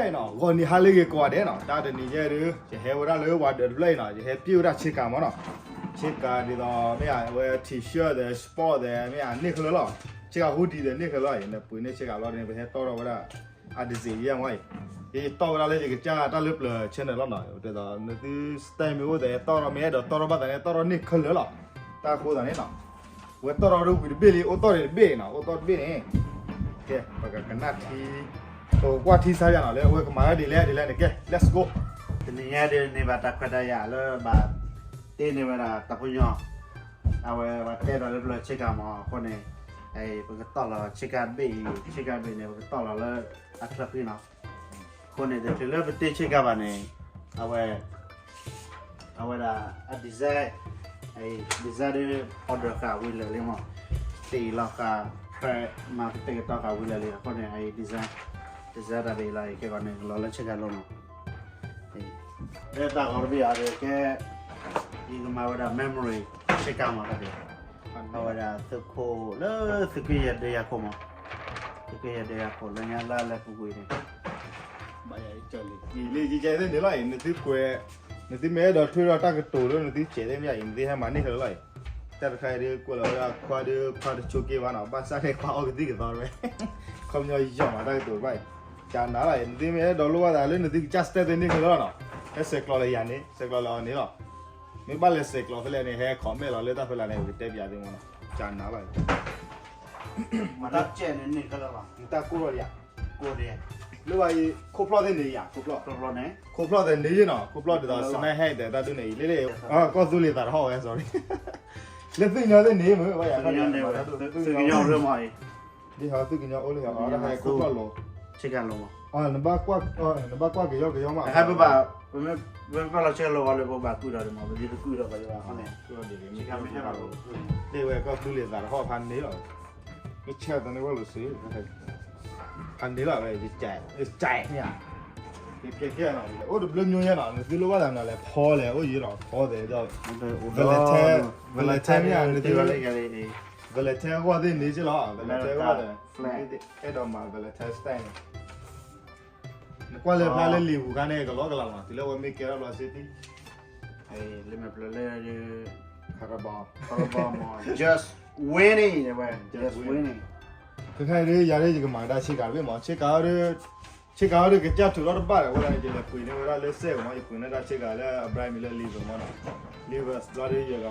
နီၤ ဂီၤနံၤဟါလၢအဂ့ၤကိးဂၤဒဲးနီၤ, တၢ်တနံၤညါဒီး ယဟဲဝဲဒၣ်လၢပှၤဒၢးတဖျၢၣ်အံၤနီၤ, ယဟဲပျ့ၢ်ဝဲဒၣ်ဆ့ကၤမးနီၤ, ဆ့ကၤဒ်သိးမ့ၢ်ဧါ အဝဲ T-shirt ဒီး sport ဒီး မ့ၢ်ဧါန့ၢ်ခဲလၢာ်လီၤ, ဆ့ကၤ hoodie ဒီးန့ၢ်ခဲလၢာ်လီၤ, ယနပှ့ၤန့ၢ်ဆ့ကၤလီၤန့ၣ် ပဟဲတီၢ်ထီၣ်ဝဲဒၣ် အ design ယဲမးအံၤ, ယတီၢ်ဝဲဒၣ်လၢယကစၢ်တၢ်လၢပျၢၤ channel လီၤနီၤ, ဒ်သိးနသု style မ့ၢ်အိၣ်ဒီး ဟဲတီၢ်ထီၣ် မ့ၢ်အဲၣ်ဒိးတီၢ်ထီၣ်ဘၣ်သးန့ၣ် တီၢ်ထီၣ်န့ၢ်ခဲလၢာ်လီၤ, တၢ်အဃိသတးန့ၣ်နီၤ ဝဲတီၢ်ထီၣ်ဒီးဝံၤတဘ့ၣ်လံ, အိၣ်တီၢ်န့ၣ်တဘ့ၣ်နီၤ, အိၣ်တီၢ်တဘ့ၣ်န့ၣ်, ကဲ ပကကနၣ်ထံ, ပကကွၢ်ထံဆါယၤနီၤ လၢအဝဲကမၤဝဲဒ်လဲၣ်ဒ်လဲၣ်န့ၣ်, ကဲ let's go. တနံၤညါဒ်န့ၣ်ဘၣ်တၢ်ခွဲးတၢ်ယာ်လၢဘၣ်တ့န့ၢ်ဝဲဒၣ်တၢ်ဖိညီ, အဝဲဘၣ်တဲဒီးလၢပျၢၤဆ့ကၤမးအဃိန့ၣ်, ပကတီၢ်လီၤဆ့ကၤတဘ့ၣ်အံၤ, ဆ့ကၤတဘ့ၣ်န့ၣ် ပကတီၢ်လီၤလၢအချၢဃံနီၤ, အဃိန့ၣ် တချုးလၢပတ့ဆ့ကၤဘၣ်န့ၣ်, အဝဲ အဝဲဒၣ်အ design, design ဒီး order ဃာ်ဝံၤလၢာ်လံမး, တ့အံၤလီၤဃာ် print မၤကတဲာ်ကတီၤဃာ်ဝံၤလၢာ်လံ, အဃိန့ၣ် အ design, design တၢ်ဒ်အံၤလီၤ, ကဲကီးန့ၣ် လီၤလၢဆ့ကၤလိၤမး, လၢတၢ်ဂီၤတဘ့ၣ်အံၤဒီးကဲ, ယကမၤဝဲဒၣ် memory ဆ့ကၤမးတၢ်ဒ်အံၤ, အဝဲဒၣ်သုးခိၣ်လၢသုးက့ယဲၢ်ဒၢးယၤခိၣ်မး, သုးက့ယဲၢ်ဒၢးယၤခိၣ်လၢညါလၢလဲၤပူၤကွံာ်န့ၣ် လံ ယကဲသ့ၣ်န့ၣ်လီၤအံၤ, နသုကွဲး, နသုမ့ၢ်အဲၣ်ဒိးထွဲဒီးတၢ်ကတိၤလၢနသုကဲးသ့ၣ်မ့ၢ်အံၤ နသုဟဲမၤန့ၢ်ခဲလၢာ်လီၤအံၤ, တၢ်တခါအံၤဒ်ကွဲးလီၤဝဲဒၣ်ခွါဒီး ခွါတဆိးက့ဘၣ်နီၤ, ဘၣ်ဆၣ်န့ၣ် ခွါအီၣ်ကသံၣ်ကသီတဝဲ, ခီပညီယီၤမးတၢ်ကတိၤတဖၣ်အံၤ, ကနၤလီၤအံၤ, နသုမ့ၢ်အဲၣ်ဒိးလိၣ်ဘၣ်သးလၢနသုကစၢ် style သ့ၣ်န့ၢ်ခဲလၢာ်လီၤနီၤ, ဟဲဆဲးကျိးလၢယၤန့ၣ် ဆဲးကျိးလၢအီၤန့ၣ်လီၤ, မ့ၢ်ဘၣ်လဲၤဆဲးကျိးဖဲလဲၣ်န့ၣ် ဟဲ comment လီၤလၢတၢ်ဖဲလဲၣ်န့ၣ် ပကတဲပၠးသုမးနီၤ, ကနၤလီၤအံၤ မတၢ်ကိၢ်ထီၣ်ယၤ, လၢဘၣ်အံၤ ခိၣ်ဖျီၣ်သ့ၣ်န့ၣ်ယၤ, ခိၣ်ဖျီၣ်, ခိၣ်ဖျီၣ်သ့ၣ်န့ၣ်ယဲနီၤ, ခိၣ်ဖျီၣ်ဒ်သိး စနဲဟဲဒီးတၢ်ဒုးန့ၣ်အံၤ လၢလၢ, ကီၢ်သူလ့ၤသးတဟီၣ်ဝဲ sorry, လၢသုကညီသ့ၣ်န့ၣ်မ့ၢ်ဝဲယၤ, သုကညီအိၣ်လၢဟီ သုကညီအိၣ်လၢဟီ, ခိၣ်ဖျီၣ်လိၤ, နဘၣ်ကွၢ်က့ၤယီက့ၤယီမး, ဟဲပဘၣ်, ပမ့ၢ်ပာ်လီၤဆဲးလိၤအီၤလၢပဘၣ်ကုၢ်ဒီးမး ပဒ်တကုၢ်ဒီးဘၣ်ယဘၣ်န့ၣ်, ဒ်ဝဲကီၢ်သူလ့ၤသးတဟီၣ်ဖးန့ၣ်လီၤ, မ့ၢ်ဆဲးသးန့ၢ်ဝဲလိာ်စ့, ဖးန့ၣ်လီၤဝဲ, ကဲ, အိၣ်တဘျုးမျိုးညါနီၤ, နသုလိၣ်ဘၣ်သးမနုၤလဲၣ်, ဖီလဲၣ်, အိၣ်ယံၤလီၤ, ဖီသဲးဒီး, Valentine, Valentine မ့ၢ်ဧါ, နသု, Valentine အဂီၢ်သ့ၣ်န့ၣ်က့လီၤ, Valentine အဂီၢ်သဲး, အဲၣ်ဒိးမၤ Valentine style န့ၣ်, နကွၢ်လၢဖျါလၢလံာ်ပူၤခါန့ၣ် ကလီကလီလီၤ, တုၤလၢအဝဲမ့ၢ်ကဲထီၣ်ဘျီစ့ၢ်ကီး, လၢမဲာ်ပျၢၤလၢ ခါရဘီ, ခါရဘီမး, just winning ဝဲ, just winning, ခဲခါအံၤဒ်ယၤဒ်ယကမၤကဒါဆ့ကၤတဘ့ၣ်မး, ဆ့ကၤ ဆ့ကၤအံၤဒီးကစၢ်ထုးထီၣ်တဘၣ်ဒီး အဃိသတးန့ၣ် ယလဲၤပှ့ၤန့ၢ်ဝဲဒၣ်လၢစဲးကမး, ယပှ့ၤန့ၢ်ဒၣ်ဆ့ကၤလၢအ brand မံၤလၢ Levi's မးနီၤ, Levi's ဘျီဒီး ယက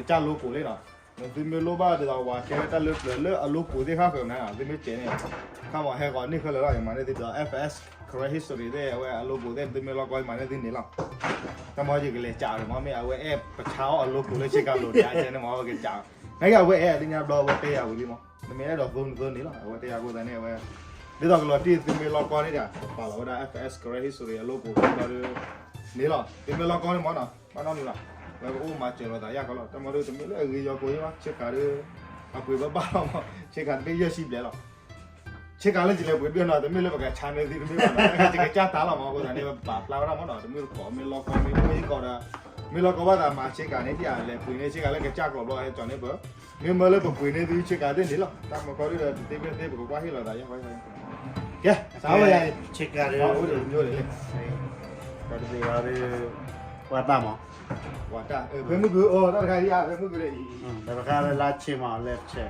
စၢ် logo လံနီၤ, နသုမ့ၢ်လိၣ်ဘၣ်ဒ်သိးဝၤကဲတၢ်လၢပျၢၤလၢအ logo သ့ၣ်တဖၣ်ဃုာ်မနုၤနီၤ, သုမ့ၢ်စဲးန့ၣ်, ခါမးဟဲဃီၤန့ၢ်ခဲလၢာ်လီၤ, ယမၤန့ၢ်သုဒ်သိး F S Karen History သ့ၣ် အဝဲအ logo သ့ၣ် သုမ့ၢ်လီၢ်ကီၢ် ယမၤန့ၢ်သုန့ၣ်လီၤ, တၢ်မ့ၢ်ယကလဲၤကးအီၤမး, မ့ၢ်အဝဲအဲၣ်ပဆါအီၣ်အ logo လၢဆ့ကၤလိၤန့ၣ် အကဲန့ၣ်မး အဝဲကး, နာ်က့အဝဲအဲၣ်လၢညါဘျီ အဝဲတဲယၤဝံၤလံမး, နမ့ၢ်အဲၣ်ဒိးသိနသိန့ၣ်လီၤ, အဝဲတဲယၤအဃိသတးန့ၣ် အဝဲ, ဒ်သိးကလီၤတံၢ်သုမ့ၢ်လီၢ်ကီၢ်န့ၣ်ဒီး ပပာ်လီၤဝဲဒၣ် F S Karen History အ logo ဘျီဒီး, န့ၣ်လီၤ, သုမ့ၢ်လီၢ်ကီၢ်န့ၣ်မးနီၤ, ဘၣ်နီတမံၤဘၣ်, ဝဲကအိၣ်မၤစၢၤလိာ်သးယၢ်ကီလီၤ, တၢ်မ့ၢ်ဒ်တမ့ၢ်လၢအဂ့ၤယီၤကိာ်ယဲဘၣ်, ဆ့ကၤဒီး, အပှ့ၤဘၣ်ဘၣ်လီၤမး, ဆ့ကၤတဘ့ၣ်ယဲၢ်ဆံဘျဲၣ်လီၤ ဆ့ကၤလၢယလဲၤပှ့ၤတဘ့ၣ်နီၤ, တမ့ၢ်လၢပကဆါန့ၢ်သုတမ့ၢ်ဘၣ်နီၤ, ယကစၢ်တၢ်လီၤမး, အဃိသတးန့ၣ် ပပာ်ဖျါဝဲဒၣ်မးနီၤ, တမ့ၢ်တကိး မ့ၢ်လီၢ်ကီၢ် မ့ၢ်အိၣ်ယကီးဒီး, မ့ၢ်လီၢ်ကီၢ်ဘၣ်သးမၤဆ့ကၤန့ၣ် ဒ်အလဲၤပှ့ၤန့ၢ်ဆ့ကၤလၢကစၢ်ကျိာ်ဘျီဟဲကၠီၤန့ၢ်ပၢၢ်, မ့မ့ၢ်လၢပပှ့ၤန့ၢ်သုဆ့ကၤသ့ၣ်န့ၣ်လီၤ, တၢ်မၤခီဒ်ဒီး တသ့ဖဲသ့ ပကကွၢ်ဟ့ၣ်လီၤသးယၢ်ဃီ, ကဲ, စးဝဲယၤ, ဆ့ကၤဒီး, တၢ်တဘ့ၣ်အံၤဒီး, ပှၤတၢ်မး, ပှၤတၢ်, ဖဲမုၢ်ကုၢ်အိၣ် တၢ်တခါအံၤဒ်အံၤ, ဖဲမုၢ်ကုၢ်ဒီးအံၤ, တၢ်တခါလၢလါဆ့မး လဲၤဆဲး,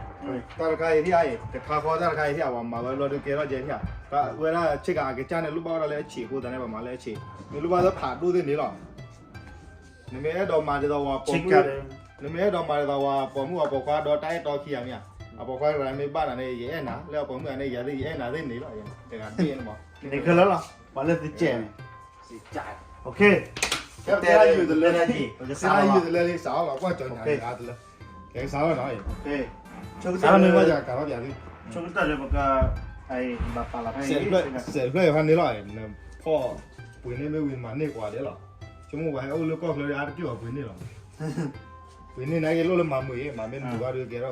တၢ်တခါအံၤဒ်အံၤ, တခါဃီတၢ်တခါအံၤဒ်အံၤ ပှၤမၤဝဲဘျီဒီးကဲထီၣ်ကဲဒ်အံၤ, တၢ်ဝဲဒၣ်ဆ့ကၤအကစၢ်န့ၣ် လိၣ်ဘၣ်ဝဲဒၣ်လၢအဆံးအဃိသတးန့ၣ် ပမၤလၢအဆံး, မ့ၢ်လိၣ်ဘၣ်လၢဖးဒိၣ်သ့ၣ်န့ၣ်လီၤ နမ့ၢ်အဲၣ်ဒိးမၤဒ်သိးပှၤပိာ်မုၣ်, နမ့ၢ်အဲၣ်ဒိးမၤဒ်သိးပှၤပိာ်မုၣ်ပှၤပိာ်ခွါဒီးတၢ်အဲၣ်တီခံဂၤမ့ၢ်ဧါ, အပိာ်ခွါတဂၤမ့ၢ်ဘၣ်နၤန့ၣ် ယအဲၣ်နၤ, လၢအပိာ်မုၣ်ဂၤန့ၣ် ယၤသ့ၣ်ယအဲၣ်နၤသ့ၣ်န့ၣ်လီၤ, တဂၤတဘ့ၣ်န့ၣ်မး, န့ၣ်ခဲလၢာ်လီၤ, ပှၤလၢသုကဲးန့ၣ်, ကဲ, ကဲယုၢ်တလၢလံ, စးအီၤလီၤ ကွၢ်ကၠီညါတလၢ, ကဲစးအီၤလီၤနီၤ, စးအီၤန့ၣ် ဘၣ်ယၤကးထီၣ်ပၠးသု, ဆိကတၢၢ်ဒီးပက, ဘၣ်ပာ်လီၤဖဲအံၤ, စဲးတဖျၢၣ်ဖဲန့ၣ်လီၤ, နဖီၣ်ပှ့ၤန့ၢ်မ့ၢ်ဝံၤမၤန့ၢ်ကွၢ်ဒဲးလီၤ, ဆိကမိၣ်ပှၤဟဲအိၣ်လၢကီၢ်ချၢဒီး အါတက့ၢ်အီၤပှ့ၤန့ၢ်လီၤ, ပှ့ၤန့ၢ်နာ်က့လိၣ်လၢမၤမုာ်အံၤ မၤမ့ၢ်မုာ်ဘၣ်ဒီးကဲထီၣ်ဘၣ်,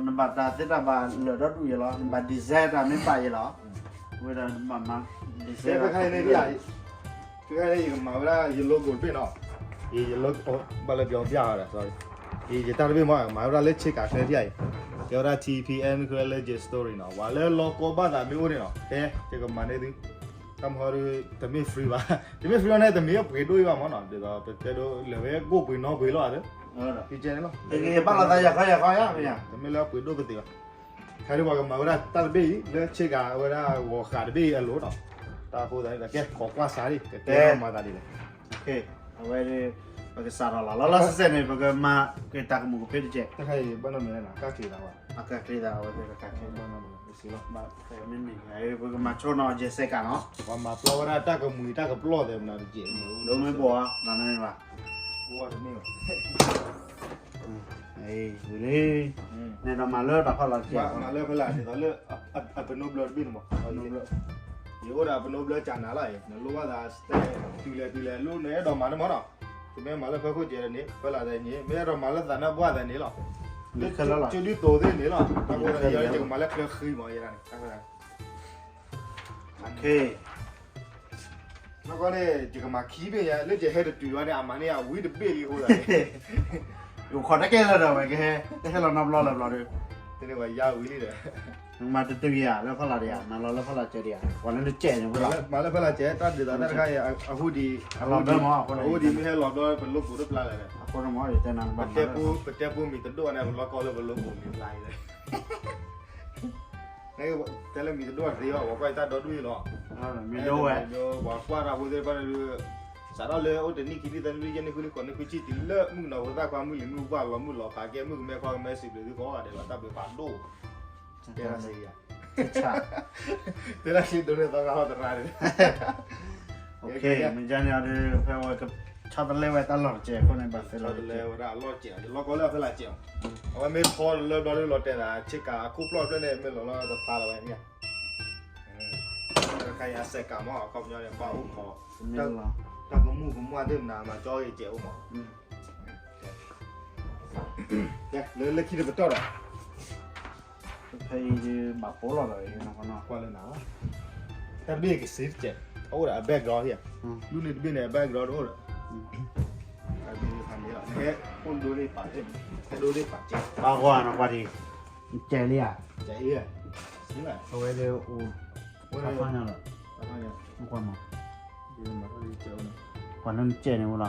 နဘၣ်တၢ်သ့တၢ်ဘၣ်လၢာ်ဒီဒူၣ်ယဲလီၤ, နဘၣ် design တၢ်မ့ၢ်ဘၣ်ယဲလီၤ, ဝဲဒၣ်နဘၣ်မၤ design တၢ် ခဲခါအံၤန့ၣ်, ခဲခါအံၤန့ၣ် ယကမၤဝဲဒၣ်ယ logo တဘ့ၣ်နီၤ, ယ logo ဘၣ်လၢပျီပျၢ်ဒီး sorry, ယတၢ်တဘ့ၣ်မ့ၢ် မၤဝဲဒၣ်လၢဆ့ကၤချၢထံၣ်အံၤ, ကဲဝဲဒၣ် T P N လၢ Legend Story နီၤ, ပှၤလၢလီၢ်ကီၢ်ဘၣ်သးမ့ၢ်အိၣ်န့ၣ်နီၤ, တဲ ယကမၤန့ၢ်သု မဟီဒုး တမ့ၢ် free ဘၣ်, တမ့ၢ် free န့ၣ် တမ့ၢ်အပှ့ၤဒိၣ်အံၤဘၣ်မ့ၢ်နီၤ, ဒ်သိးပတဲဒိးလၢာ်ဝဲကိၣ်ပှ့ၤနီပှ့ၤလီၤဧါ, ကဲန့ၣ်လီၤ, ဘၣ်လီၤသးယၤခီယၤခီယၤ, တမ့ၢ်လၢအပှ့ၤဒိၣ်ပသ့ဘၣ်, ခဲဒုးပှၤကမၤဝဲဒၣ်တၢ်တဘ့ၣ်အံၤ လၢဆ့ကၤဝဲဒၣ်ဂီၤဃာ်တဘ့ၣ်အံၤအလိၤနီၤ, တၢ်အဃိသတးန့ၣ် ကဲခိးကွၢ်စးဒံး ကတဲမၤသးဒ်လဲၣ်, အဝဲ ပကစးထီၣ်လီၤ လီၤလီၤဆဲးဆဲးန့ၣ် ပကမၤက့ၤတၢ်ကမူၣ်ကဖ့တကဲး, ဘၣ်နီတမံၤလဲၣ်နီၤ ကၢ်ချ့သးဝဲ, ကၢ်ချ့သးဝဲ ကၢ်ချ့သးဝဲ, မ့မ့ၢ်ပကမၤဆိနီၤယဲၢ်စဲးကးနီၤ, ပှၤမၤပျီဝဲဒၣ်တၢ်ကမူၣ်တၢ်ကပျီသဲးမနုၤတကဲး, ဒိၣ်မ့ၢ်ဘှီးဧါ, ဘၣ်နီတမံၤဘၣ်, အိၣ်တမ့ၢ်ဘၣ်, ဝံၤလံ, နအဲၣ်ဒိးမၤလၢတၢ်ဖီလာ်တကဲး, မၤလၢဖီလာ်ဒ်သိးလၢ အပနိဘျၢတဘ့ၣ်န့ၣ်မး, ယအိၣ်ဒီးအပနိဘျၢကၢ်နၤလီၤအံၤ နလိၣ်ဘၣ်သး တုၤလဲၤတုၤလဲၤလၢနအဲၣ်ဒိးမၤန့ၣ်မးနီၤ, တမ့ၢ်မၤလၢဖၢခိၣ်ကဲးန့ၣ် ဖီလာ်သဲးန့ၣ် မ့ၢ်အဲၣ်ဒိးမၤလၢသးနၢ်ပှၢ်သဲးန့ၣ်လီၤ, ကၠူဒ်သိးသ့ၣ်န့ၣ်လီၤ, တၢ်ဃိသတးန့ၣ် ယကမၤလၢချၢဃံမးယဲဒၣ်န့ၣ်, နီၢ်ကီၢ်န့ၣ် ယကမၤခံဘ့ၣ်ညါ လၢယဟဲတတုၤဘၣ်န့ၣ် အမၤန့ၢ်အဝံတဘ့ၣ်လံအဃိသတးန့ၣ်, ယခိးတကဲလၢာ်ဒီးဝဲကဟဲ တဟဲလီၤနီတဘျီလၢာ်ဘျီဒီး, တန့ၢ်ဝဲယါဝံၤလံဒီး, မၤတတုၤယၤလၢဖီလာ်ဒံးဧါ, မၤလီၤလၢဖီလာ်ကဲးဒံးဧါ, ပှၤလၢနကဲးန့ၣ်ဝဲလီၤ, မၤလၢဖီလာ်ကဲး တၢ်ဒ်သိးတၢ်တခါအံၤ အဟူဒံး, အလီၤဘျၢမး, အဟူဒံးမ့ၢ်ဟဲလီၤဘျီ ပလိကိးတဖျါလဲၣ်, အဃိန့ၣ်မ့ၢ်ယတဲနၤ, ပတဲပူမံၤတဒိၣ်န့ၣ် ပလီၢ်ကီၢ်လၢပလိကိးမံၤဖျါအံၤလဲၣ် တဲလၢမံၤတဒိၣ်အသ့အီၤ ပှၤကွၢ်ယတၢ်ဒီဒူၣ်အံၤလီၤ, မ့ၢ်ဒိဝဲ, ပှၤကွၢ်တၢ်ဖိသ့ၣ်တဖၣ်န့ၣ်ဒုး, စးထီၣ်လၢအိၣ်တနံၣ်ခံနံၣ်သၢနံၣ်လွံၢ်ယဲၢ်နံၣ်ဃုနံၣ်ဃိးနံၣ်ခွံဆံတုၤလၢမုၣ်ကနီၤဖိသၣ်ခွါမုၢ်လံၤမုၢ်ပှၢ်လီၤမုၢ်လီၤဖးကဲမုၣ်ကမဲခွါကမဲစံးဘျုးသုကိးဂၤဒဲးလီၤ တၢ်ဘျုးဖးဒိၣ်, တဲတၢ်စ့ယၤ, တဲတၢ်စ့ဒိးန့ၢ်သီခါဟီတရါန့ၣ် မ့ၢ်ကန့ၣ်အီၤဒုး ဖဲဝဲ ဆီတလဲဝဲတၢ်လီၢ်တကဲးအဃိန့ၣ် ဘၣ်သ့လီၤတလဲဝဲဒၣ်အလီၢ်စဲး ယလီၢ်ကီၢ်လၢအဖဲလၢ်စဲးအီၤ, အဝဲမ့ၢ်ဖီလၢဘျီဒုးလီၤတဲာ်သး ဆ့ကၤအခိၣ်ဖျီၣ်ဖျၢၣ်န့ၣ် မ့ၢ်လီၤလီၤတဖျါလီၤဝဲမ့ၢ်ဧါ, တခါအံၤအစဲးကၤမ့ၢ် အခီပညီန့ၣ် ဘၣ်အိၣ်ခိး တၢ်ကမူၣ်ကမူၣ်သ့ၣ်မနုၤမၤကၠီဂ့ၤစဲးအိၣ်မး လၢလၢခံတပတီၢ်ဒီး ဖဲအံၤဘၣ်ပိာ်လီၤဒီး ကွၢ်လၢနၤ, တၢ်တဘ့ၣ်ကစ့တကဲး, အအိၣ်ဒီးအ background ဟံၣ်, လူန့ၣ်တဘ့ၣ်န့ၣ် အ background တအိၣ်ဒီး, တၢ်တဘ့ၣ်ဖးန့ၣ်လီၤ, ဟဲအိၣ်ဒိသ့ၣ်ပာ်, ဟဲဒိသ့ၣ်ပာ်ကဲး, ဘၣ်ကွၢ်နကွၢ်ဒံး, ကဲးလံဧါ, ကဲးလံ, အဝဲဒၣ်အိၣ်, ကွၢ်မး, ကွၢ်လၢနကဲးန့ၣ်ဝဲလီၤ,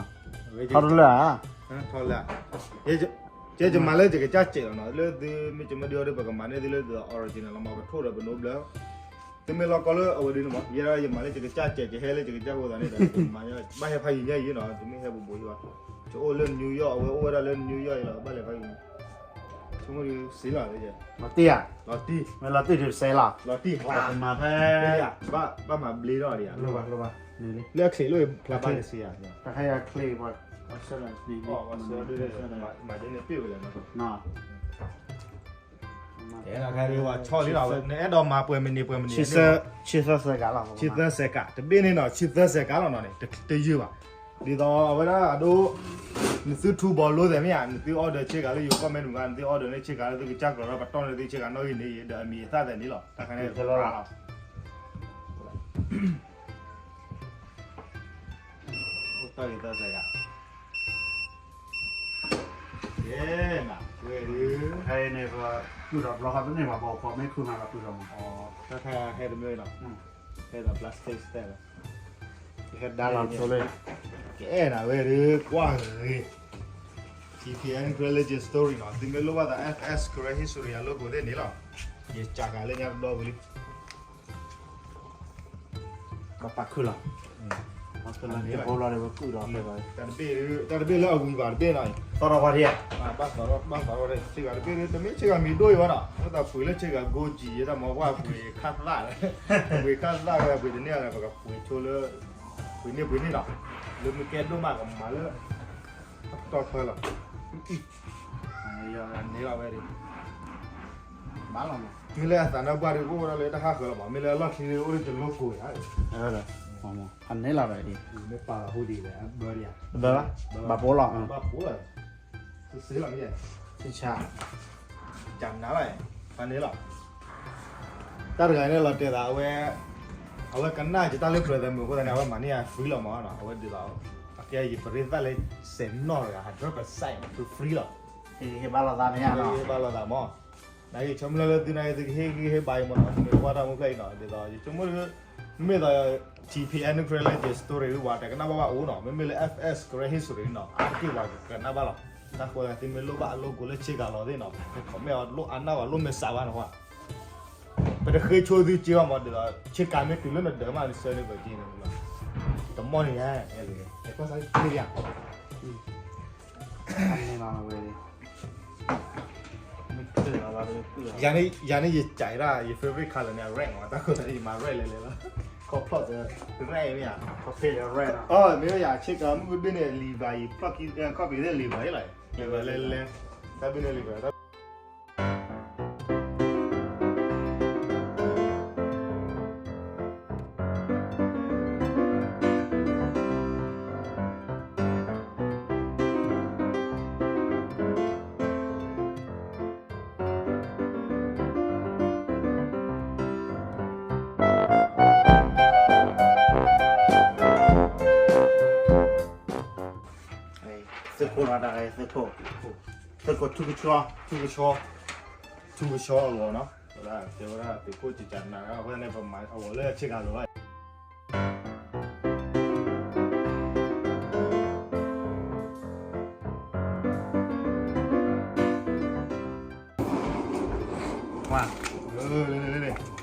ထီတလၢဧါ, ထီလၢ, ကဲယမၤလၢယကစၢ်စဲးလီၤနီၤ, လၢသုမ့ၢ်ကမၢဒုးအီၤဒုး ပကမၤန့ၢ်သုလၢ original လီၤမး ပထိၣ်ဒီးပနိဘျၢ, သုမ့ၢ်လီၢ်ကီၢ်လၢအဝဲဒုးန့ၣ်မး, ယဲဒၣ်ယမၤလၢယကစၢ်စဲး ယဟဲလၢယကစၢ်ဖိသးန့ၣ်ဒီး ဘၣ်ဟဲဖးယံၤညါအံၤနီၤ, တမ့ၢ်ဟဲဘူးဘူးယံၤဘၣ်, ယအိၣ်လၢ New York အဝဲအိၣ်ဝဲဒၣ်လၢ New York အံၤလီၤ, ဘၣ်လဲၤဖးယံၤညါ, ဆိကမိၣ်ဒုးစ့လီၤ, လီၤတံၢ်ဧါ, လီၤတံၢ်, မ့ၢ်လီၤတံၢ်ဒုးစဲးလီၤ, လီၤတံၢ်ကျါ, မၤဖဲ, ဘၣ်မၤဘျ့ထီၣ်ဒံးဧါ, လၢအချ့လိၣ်ဖျါဘၣ်န့ၣ်စ့ဧါ, တခါအံၤချ့, မၤဒ်န့ၣ်ပ့ၢ်ဝဲလဲၣ်, ဆီလံလီၤ, နအဲၣ်ဒိးမၤပှဲၤမနုၤပှဲၤမနုၤ, ဆံသၢစဲးကးလီၤ, ဆံသၢစဲးကး, တဘ့ၣ်န့ၣ်နီၤ ဆံသၢစဲးကးလီၤနီၤန့ၣ် တယုၢ်ဘၣ်, ဒ်သိးအဝဲဒၣ်အဒိ နသုထူဘီလိသဲးမ့ၢ်ဧါ, နသု order ဆ့ကၤလၢယိၤကီၢ်မဲာ်တမုာ်ဂၤ, နသု order န့ၢ်ဆ့ကၤလၢသုကစၢ်ကျိၤဒီး ပတီၢ်န့ၢ်သုဆ့ကၤနီၣ်ဂံၢ်န့ၣ်ဒီး အမံၤအသၣ်သဲးန့ၣ်လီၤ, တၢ်ခါန့ၣ်လီၤ အိၣ်တၢ်ဂ့ၤသၢစဲးကး, ယဲနၤ, ဝဲဒုး, ဟဲန့ၣ်ပှၤကုၢ်ဒီးဘျီဃီတန့ၢ်ဘၣ် ပှၤအိၣ်ခိးမ့ၢ်ခုမးဒီးကုၢ်ဒီးမး, တၢ်ခါဟဲတမ့ၢ်နီၤ, ဟဲဒီး plastic စဲးလီၤ, ယဟဲဒါလီၤဆိလၢ, ကအဲၣ်နၤဝဲဒုး ကွၢ်ဂ့ၤ, TPN Karen Legend Story နီၤ, သုမ့ၢ်လိၣ်ဘၣ်သး FS Karen History အ logo သ့ၣ်န့ၣ်လီၤ, ယစၢ်ကၤလၢညါတဘျီဝံၤလံ ဘၣ်ပာ်ခုၣ်လီၤ, တၢ်တဘ့ၣ်လၢအဝံၤဘၣ်တဘ့ၣ်နီၤ, သီၣ်ထီၣ်ပှၤထံၣ်ဧါ, ဘၣ်သီၣ်ထီၣ် ဘၣ်သီၣ်ထီၣ် ဆ့ကၤတဘ့ၣ် တမ့ၢ်ဆ့ကၤမံၤဒိၣ်အံၤဘၣ်နီၤ, အဝဲသးပှ့ၤလၢဆ့ကၤ goji ယဲတၢ်မၤကွၢ်ပှ့ၤခၣ်သၣ်, ပှ့ၤခၣ်သၣ်ဝဲပှ့ၤတန့ၢ်အီၤ ပကပှ့ၤဆိလၢ, ပှ့ၤန့ၢ်ပှ့ၤန့ၢ်နီၤ, လၢမ့ၢ်ကဲဒိၣ်မးကမၤလၢ အတီၢ်ထွဲလီၤ, န့ၣ်လီၤဝဲဒၣ်, ဘၣ်လီၤမး, မ့ၢ်လၢအသးနၢ်ပှၢ်ဒုး ကအိၣ်ဝဲဒၣ်လၢတၢ်ဟးဃၢၤလီၤမး, မ့ၢ်လၢအလီၢ်ခံဒုး အိၣ်လၢတလိၣ်ကိးဧါ, အန့ၣ်လီၤဒီး, မ့ၢ်ပာ်လီၤဟူဒံးလဲၣ်, ဘၣ်, ဘၣ်ပိာ်လီၤ, ဘၣ်ပိာ်လီၤ, စ့လီၤမ့ၢ်, ဆံဆါ, ကနၤလီၤ, ဖးန့ၣ်လီၤ တၢ်တဂၤန့ၣ်လီၤတဲာ်သးအဝဲ, အဝဲကနၣ်ယတၢ်လၢပျၢၤသးမုာ်အဃိသတးန့ၣ် အဝဲမၤန့ၢ်ယ free လီၤမးနီၤ, အဝဲဒ်သိး, အကဲယပရ့သၣ်လၢ စဲးနီၣ်တဂၤ hundred percent free လီၤ, ဟ့ၣ်ဘၣ်လိာ်သးန့ၣ်, ဟ့ၣ်ဘၣ်လိာ်သးမး, နာ်က့ၤဆိကမိၣ်လၢသုနာ်က့ၤသုကဟ့ၣ်ဂံၢ်ဟ့ၣ်ဘါအံၤမးနီၤ, မ့ၢ်ကွၢ်တၢ်မူဖျၢၣ်အံၤနီၤ, ဒ်သိးယဆိကမိၣ်လၢ, မ့ၢ်သိး T P N Karen Legend Story ဝဲတကနၣ်ဘၣ်ဘၣ်အိၣ်နီၤ, မ့မ့ၢ်လၢ F S Karen History နီၤ အါတက့ၢ်ဝဲကကနၣ်ဘၣ်လီၤ. တၢ်ဃိသတးသုမ့ၢ်လိၣ်ဘၣ်အ logo လၢဆ့ကၤလီၤသ့ၣ်နီၤ, ခီမ့ၢ်အီၤလိၣ်အါနၢ်ဝဲလိၣ်မဲာ်ဆှးဘၣ်နီၤ, ပတဃ့ဆိသုက့အီၤမးဒီး ဆ့ကၤမ့ၢ်တုၤလၢနဒၢးမးလံဆၢန့ၣ်ပက့န့ၣ်, တမီၢ်န့ၣ်ယါ, ကွၢ်စၢ်လံယါ, ယၤန့ၣ် ယၤန့ၣ်ယကးဒၣ် ယ favorite color န့ၣ် red မး, တၢ်ဃိသတးန့ၣ် ယမၤ red လဲၤလဲၤလီၤ, ခီဖျိလၢ red မ့ၢ်ဧါ, မ့ၢ်ဧါ, ဆ့ကၤမုၢ်ကဘ့ၣ်န့ၣ် Levi ခီၣ်ဖံးသ့ၣ် Levi လီၤ, Levi လဲၤလဲၤ, တၢ်ဘ့ၣ်န့ၣ် Levi တၢ် သုးခိၣ်လီၤတၢ်ဂ့ၢ်, သုးခိၣ်, သုးခိၣ်ထူကဆှီ, ထူကဆှီ, ထူကဆှီအဂီၤနီၤ, တဲဝဲဒၣ်သုးခိၣ်ကကနးအဃိန့ၣ် ပမၤအဂီၤလၢဆ့ကၤလိၤဘၣ်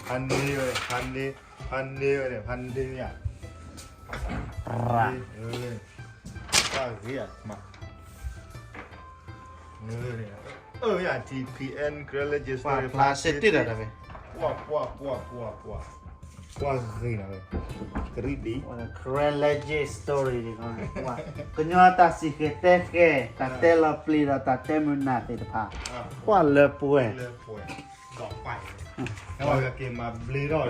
ဖးန့ၢ်ဝဲ, ဖးန့ၢ်, ဖးန့ၢ်ဝဲန့ၣ် ဖးန့ၢ်ဝဲ, ပှၤဂ့ၤဧါ, အၢ ယၤ T P N Karen Legend Story ဖျါစ့တ့ၢ်ဒီးတၢ်ဝဲ, ပှၤ ပှၤ ပှၤ ပှၤ ပှၤဂ့ၤနၤဝဲ, ကရံၣ်ဒံး Karen Legend Story န့ၣ်, ကညီတၢ်စံၣ်ဃဲၤတဲဃဲၤ တၢ်တဲလီၤပျံၤဒီးတၢ်တဲမုာ်နၢ်သ့ၣ်တဖၣ်, ကွၢ်လၢပှဲၤ ဒီးပှဲၤ, က့ၤမၤဘျ့ထီၣ်တစဲးဝဲနီၤ, မၤလီၤ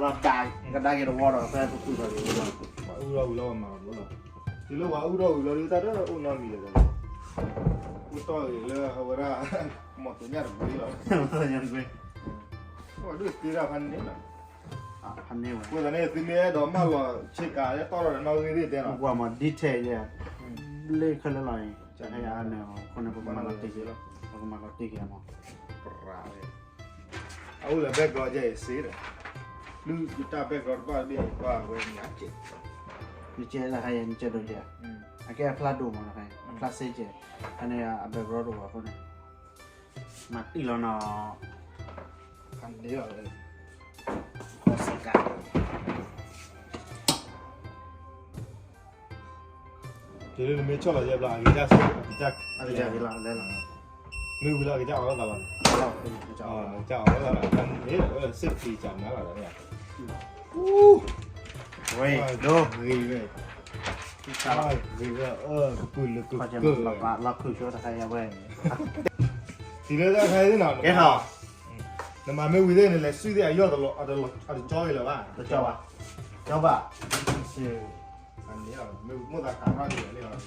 ဒၣ် ကဒါက့ၤတဝီဒီး ဖဲပကူၣ်ထီၣ်က့ၤဝဲလီၤ, မၤအူထီၣ်ဝံၤလီၤ မၤလီၤဘျီလီၤ, တုၤလၢပှၤအူထီၣ်ဝံၤလီၤဒုး တၢ်တအိၣ်နီတမံၤလၢၤဘၣ်, အိၣ်တီၢ်ဂ့ၤလၢအဝဲဒၣ် မီၢ်သိညါတကွ့, မီၢ်သိညါတကွ့, ပှၤဒုးသ့ဒၣ်ဖးန့ၢ်လီၤ, ဖးန့ၢ်ဝဲ, အဃိသတးန့ၣ် သုမ့ၢ်အဲၣ်ဒိးမၢလီၤဆ့ကၤ လၢတီၢ်ထီၣ်ဒီးနီၣ်ဂံၢ်သ့ၣ်တဲနီၤ, ကွၢ်မီၤ detail ယဲ ဘျ့ခဲလၢာ်လီၤအံၤ, တဟဲယၤန့ၣ် အဃိန့ၣ် ပကမၤလီၤတံၢ်က့ၤ, ပကမၤလီၤတံၢ်က့ၤမီၤ, အအိၣ်လၢ background ယဲအံၤစ့ဒီး, လုၢ်ယတၢ် background တဘၣ်တဘ့ၣ် ပှၤဝဲညါကဲး, နကဲးလၢခါယဲ နကဲးဒိၣ်ကဲး, အကဲအဖျါဒိၣ်မးလၢခါအံၤ အဖျါစ့ကဲး, ခါန့ၣ်အ background တအိၣ်အဃိန့ၣ်, မၤတံၢ်လီၤနီၤ, ဖးန့ၢ်လီၤ, ကီၢ်စကၤ တုၤလၢနမ့ၢ်ဆီၣ်လီၤယဲဘျီ အကစၢ်စ့ၢ်ကီး အကစၢ်, အကစၢ်က့ၤလီၤလဲလီၤ, မ့ၢ်ဝံၤလီၤ အကစၢ်အီၣ်လိာ်သးဘၣ်န့ၣ်, အကစၢ်အီၣ်လိာ်သးဘၣ်, မ့ၢ်စ့ၢ်ကီးစးနၤလီၤ, ဝဲဒိၣ်ဂ့ၤဝဲ, ဂ့ၤဝဲ, ကပုၢ်လၢကကၢၢ်, လီၤခုၣ်ဆိတခါယဝဲ, တုၤလၢတၢ်ခါအံၤနီၤ, ကဲထီၣ် နမၤမ့ၢ်ဝံၤသ့ၣ်န့ၣ် လဲၤစုသ့ၣ်အယီၢ်တလီၤ, အတကၠီဂ့ၤလၢၤဘၣ်, တကၠီဘၣ်, ကၠီဘၣ်, မ့ၢ်မိၣ်သးခးထီၣ်ဒ်လဲၣ်,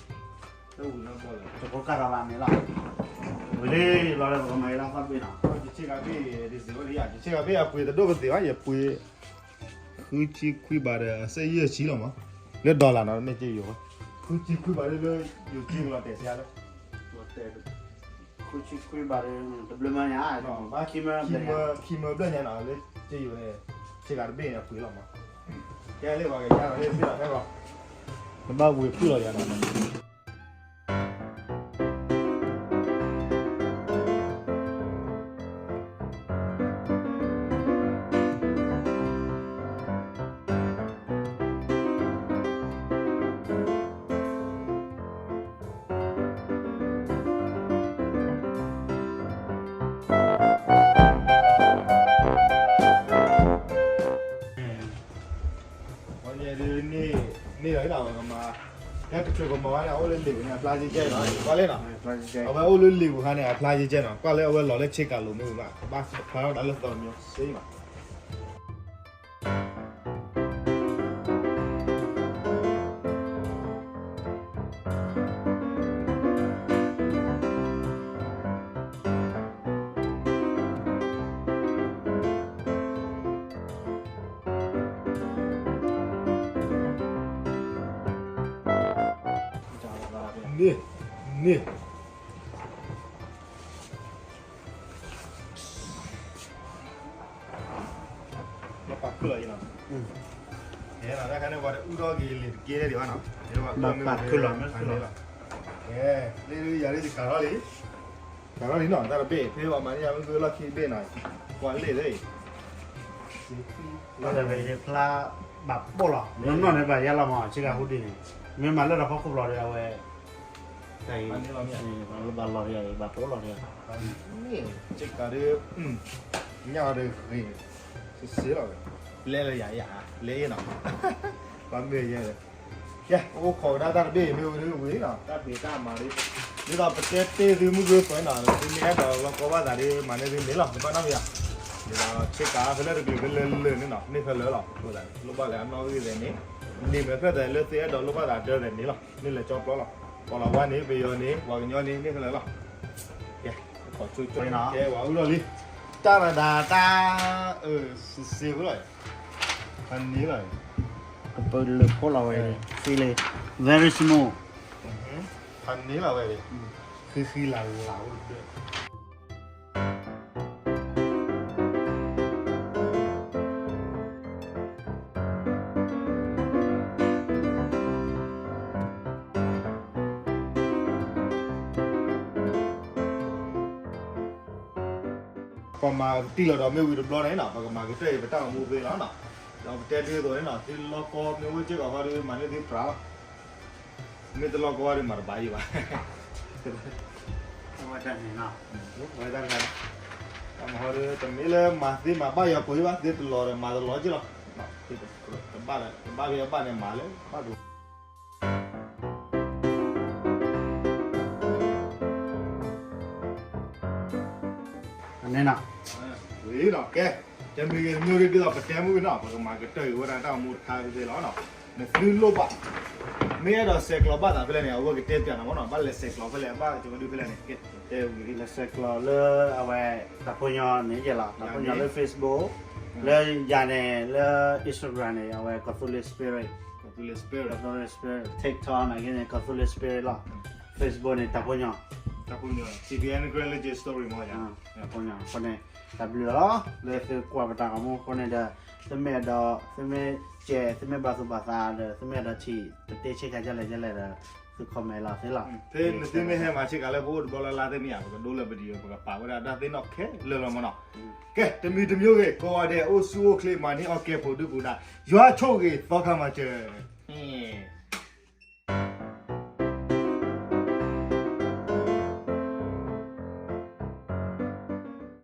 တၢ်ဝံၤနီၢ်ကီၢ်လၢ တဖိကၢ်ထီၣ်ဘၣ်န့ၣ်လီၤ, ဝံၤလံလီၤလၢပကမၤအံၤလီၤသီဘ့ၣ်နီၤ, ယဆ့ကၤဘ့ၣ်, ယဆ့ကၤဘ့ၣ်အပှ့ၤတဒိၣ်ကသ့ဘၣ်, ယပှ့ၤ ဃုဆံခွံဘးဒီး အစ့ယဲၢ်ဆံလီၤမး, လၢ dollar နီၤ မ့ၢ်က့ယိၤ, ဃုဆံခွံဘးလၢ လၢယိၤက့ကလီၤတဲာ်စ့လၢ ဃုဆံခွံဘးဒီး တဘျုးမးညါ, ခံမၢဘျဲၣ်ညါနီၤ လၢက့ယိၤန့ၣ်, ဆ့ကၤတဘ့ၣ်န့ၣ် အပှ့ၤလီၤမး, ကဲလၢပှၤကယါလီၤလၢဘ့ၣ်လီၤဖဲလီၤ, နဘၣ်ဝ့ၤဖုၣ်လီၤယၤနီၤ န့ၣ်လီၤ, ဟဲတချုးကမၤဝဲန့ၣ် အအိၣ်လၢလံာ်ပူၤန့ၣ် အဖျါယဲၢ်ကဲနီၤ, ကွၢ်လၢနီၤ, အဝဲအိၣ်လၢလံာ်ပူၤခါန့ၣ် အဖျါယဲၢ်ကဲနီၤ, ကွၢ်လၢအဝဲလီၤလၢဆ့ကၤလိၤမ့ၢ်ဝံၤဘၣ် ဘၣ်ဖျါထီၣ်ဒၣ်လၢသီတမံၤစ့ဘၣ် န့ၣ်, န့ၣ်, လၢပာ်ခုၣ်လီၤအံၤနီၤ, တၢ်ခါန့ၣ် ပှၤတအုၣ်ထီၣ်က့ၤလံာ်တက့ၢ်ဒံးဘၣ်နီၤ, ပှၤအုၣ်ထီၣ်မ့ၢ်ဝဲဖဲလီၤ, ကဲ, လၢယၤလံ ကၤထီၣ်လံ, ကၤထီၣ်လံနီၤ, တၢ်တဘ့ၣ် ဖဲပှၤမၤန့ၢ်ယၤမ့ၢ်ဂုၢ်လီၢ်ခံတဘ့ၣ်နီၤ, ကွၢ်လ့ၣ်သ့ၣ်, ဖျါဘၣ်ပိၢ်လီၤ, နီၢ်နီၢ်န့ၣ် ဘၣ်ယါလီၤမး ဆ့ကၤဟူဒံးန့ၣ်, မ့ၢ်မၤလၢတၢ်ဖီခိၣ်ဘျီဒီး အဝဲ တၢ်အံၤ ဘၣ်လီၤတယၤ, ဘၣ်ပိၢ်လီၤတယၤ, မ့ၢ် ကကးဒုး, ညၣ်ဒီးဂ့ၤ, စ့လီၤ, လဲလၢယၤယၤ, လဲအ့ၣ်နီၤ, ပှၤမ့ၢ်ယဲ, ကဲ အိၣ်ခိးကဒါတၢ်တဘ့ၣ်မ့ၢ်ဝံၤဒုးဝံၤနီၤ, တၢ်ဖံးတၢ်မၤဒုး, ဒ်သိးပတဲတ့ၢ်သုမုၢ်ဂၢၢ်ဖၢနီၤ, သုမ့ၢ်အဲၣ်ဒိးလီၢ်ကီဘၣ်သးဒုး မၤန့ၢ်သုန့ၣ်လီၤ, နဘၣ်နီတမံၤဧါ, ဒ်သိးဆ့ကၤဖဲလၢတကလုာ်ဖဲလၢလၢာ်န့ၣ်နီၤ, မ့ၢ်ဖဲလၢလီၤ, အဃိသတးန့ၣ် လိၣ်ဘၣ်လၢအနီၣ်ဂံၢ်သဲးန့ၣ်, န့ၢ်မ့ၢ်ဖျၢၣ်သးလၢသုအဲၣ်ဒိးလိၣ်ဘၣ်သးဒၢသဲးန့ၣ်လီၤ, န့ၢ်လၢကၠီပျီလီၤ, ကီၤလၤဝါန့ၣ် ပယီၤန့ၣ် ပှၤကညီန့ၣ် န့ၢ်ဖဲလၢလီၤ, ကဲ, ကဲ ပှၤအုၣ်ထီၣ်လံ, တၢ်ရဒါတၢ်, စ့စ့ဖိလီၤ, ဖးန့ၢ်လီၤ, ကပၢလၢဖီလီၤဝဲ, feel it, very smooth, ဖးန့ၢ်လီၤဝဲ, ဃံဃံလၤလၤအိၣ်ဒၣ် ပှၤမၤတံၢ်လီၤဒီးမ့ၢ်ဝံၤတဘျီန့ၣ်နီၤ, ပကမၤကတၢၢ်အံၤပတၢ်အိၣ်မူဖဲလီၤနီၤ, ဒီးပတဲဒ်သိးန့ၣ်နီၤ, သုလီၢ်ကီမ့ၢ်အိၣ်စ့ၢ်ကီးဃီဒီး မၤန့ၢ်သုပြးလီၤ, မ့ၢ်တလီၢ်ကီဘၣ်ဒီးမၤတဘၣ်ယံၤဘၣ်, ဝဲတၢ်န့ၣ်နီၤ, ဝဲတၢ်န့ၣ်, တၢ်မၤဃီဒီး တမ့ၢ်လၢမၤသ့မၤဘၣ်ယွၤကိးယံၤဘၣ်, သုတလီၤဒီးမၤတလီၤက့ၤလီၤ, တဘၣ်လၢၤ တဘၣ်ဖဲအဘၣ်န့ၣ်မၤလၢဘၣ်ဒိ န့ၣ်နီၤ, ဝံၤနီၤ, ကဲ, တမံၤဂ့ၤတမံၤဒ်သိးပတဲမုၢ်နီၤ, ပကမၤကတၢၢ်အံၤဝဲဒၣ်တၢ်အိၣ်မူတခါဖဲလီၤနီၤ, နသုလိၣ်ဘၣ်, မ့ၢ်အဲၣ်ဒိးဆဲးကျိးဘၣ်သးဖဲလဲၣ်န့ၣ် အဝဲကတဲပျးနၤမ့ၢ်နီၤ, ဘၣ်လဲၤဆဲးကျိးဖဲလဲၣ် ဘၣ်ကကဒုဖဲလဲၣ်န့ၣ်, ကဲ, တဲဝံၤ လဲၤဆဲးကျိးလၢအဝဲ တၢ်ဖိညီန့ၣ်ယဲလီၤ, တၢ်ဖိညီလၢ Facebook, လၢယၤန့ၣ် လၢ Instagram န့ၣ် အဝဲ ကီၢ်သူလ့ၤ Spirit, ကီၢ်သူလ့ၤ Spirit, TikTok န့ၣ်က့န့ၣ် ကီၢ်သူလ့ၤ Spirit လီၤ, Facebook န့ၣ် တၢ်ဖိညီ, တၢ်ဖိညီ, တၢ်ဖိညီ, အဃိန့ၣ် တၢ်ဘျုးလီၤ, လၢသုကွၢ်ပတၢ်ဂီၤမူအဃိန့ၣ်ဒီး, သုမ့ၢ်အဲၣ်ဒိး, သုမ့ၢ်ကဲ, သုမ့ၢ်ဘၣ်သူၣ်ဘၣ်သးဒီး သုမ့ၢ်အဲၣ်ဒိးထံၣ်, ပတဲဆ့ကၤဒ်လဲၣ်ဒ်လဲၣ်ဒီး, သု comment လီၤသ့လီၤ, ဖဲနသုမ့ၢ်ဟဲမၤဆ့ကၤလၢပအိၣ်တဘျီလၢ်လၢ်သ့ၣ်မ့ၢ်ဧါ, ပကဒိလၢပဒံး ပကပာ်ဝဲဒၣ်တၢ်သ့ၣ်နီၣ်ခဲလၢာ်လီၤမ့ၢ်နီၤ, ကဲ, တမံၤတမံၤဂ့ၤ ကိးဂၤဒဲး အိၣ်ဆူၣ်အိၣ်ချ့ မၤန့ၢ်အီၣ်ကဲ ပူၤဒုၣ်ပူၤဒါ, ယွၤဆိၣ်ဂ့ၤသီခါမၤစၢၤ